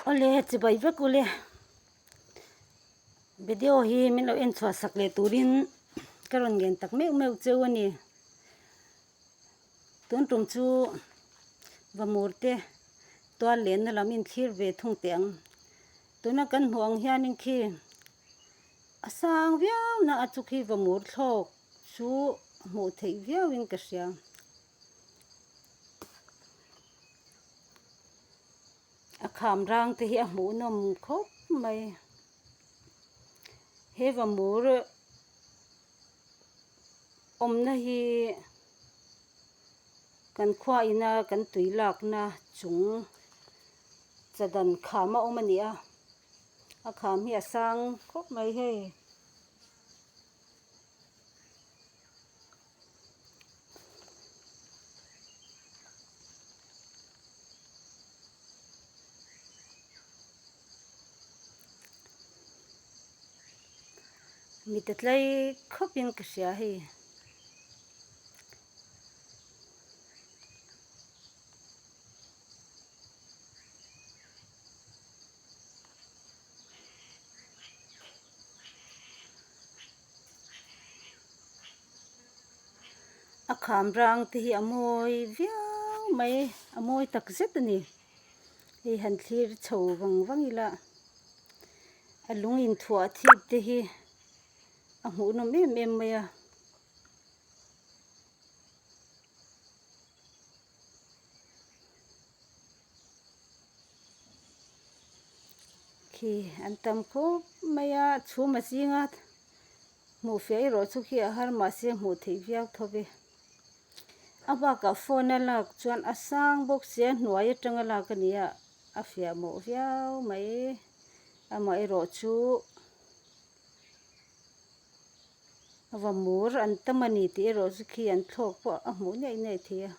Awle chibai vek ule video hi min lo en chhuah sak leh turin ka rawn ngen tak meuh meuh cheu a ni tun tum chu vamur te tual lenna lam in thlir ve thung teh ang tuna kan hmuh ang hianin khi a sang viau na a chu khi vamur thlawk chu hmuh theih viauin ka hria. A kham rang te hi a hmuh nawm khawp mai he vamur awmna hi kan khua ina kan tui lakna chung chadan kham a awm a ni a a kham hi a sang khawp mai hei. Mi ta tlai khawpin ka hria hei. A kham rang te hi a mawi viau mai a mawi tak zet a ni hei han thlir chho vang vang ila a lung inthuah thip te hi a hmuh nawm em em mai a. Khi an tam khawp mai a chhum a zing a hmuh fiah erawh chu khi a har mahse hmuh theih viau tho ve a bakah phone a lak chuan a sang bawk sia hnuai atanga lak a ni a a fiah mawh viau mai amaherawh chu vamur an tam a ni tih erawh chu khi an thlawk pawh a hmuh ngei ngei thei a.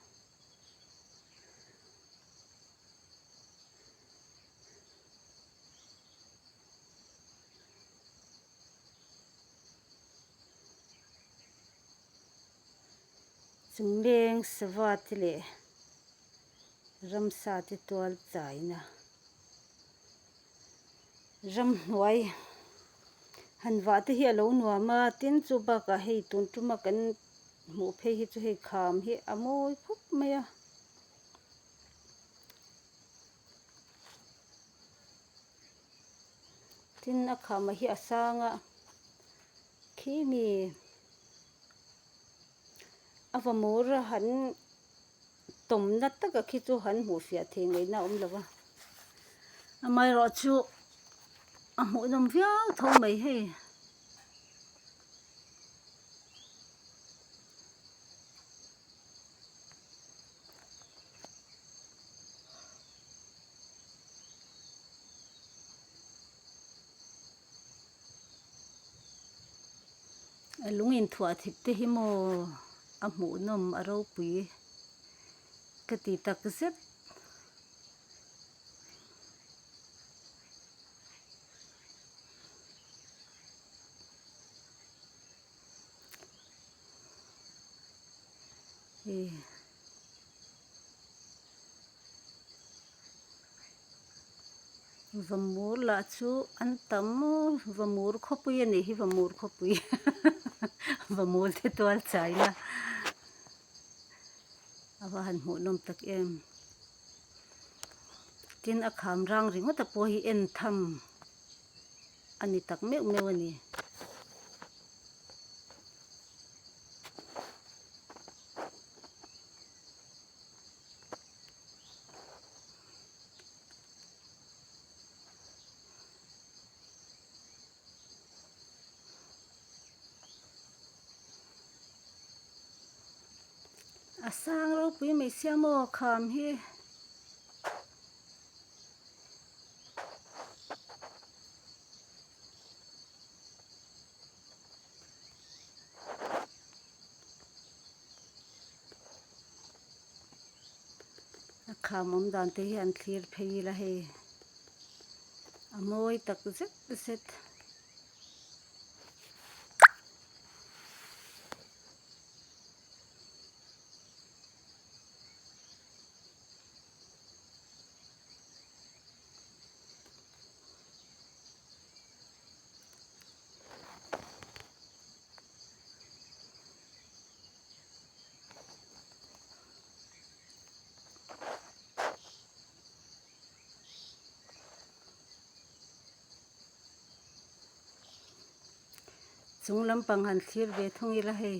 Chungleng sava te leh ramsa te tual chaina ramhnuai han vah te hi a lo nuam a tin chu bakah hei tun tuma kan hmuh phei hi chu hei kham hi a mawi khawp mai a. Tin a kham hi a sang a khi mi a vamur a han tawmna taka khi chu han hmuh fiah thei ngaihna a awm lo va amaherawhchu a hmuhnawm viau tho mai hei. A lung inthuah thip te hi maw a hmuhnawm a ropui ka ti tak zet. Vamur lah chu an tam vamur khawpui a nih hi vamur khawpui vamur te tual chai la a va han hmuh nawm tak em tin a kham rang ringawt a pawh hi en tham a ni tak meuh meuh a ni. A sang ropui mai sia maw kham hi. A kham awm dan te hi an thlir phei ila hei a mawi tak zet zet. Chung lampang han thlir ve thung ila hei.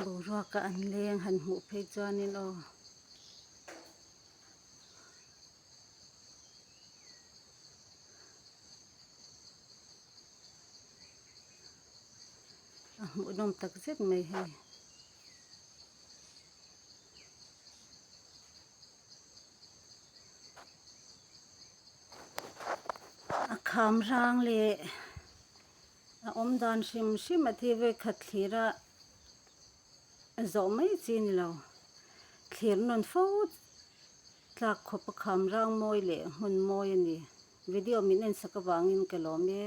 Boruaka an leng han hmuh phei chuanin aw. A hmuhnawm tak zet mai hei. A kham rang leh a awm dan hrim hrim a thi vawikhat thlir a zawh mai chi ni lo. Thlir nawn fo tlak khawp a kham rang mawi leh hmun mawi a ni. Video min en sak avangin ka lawm e.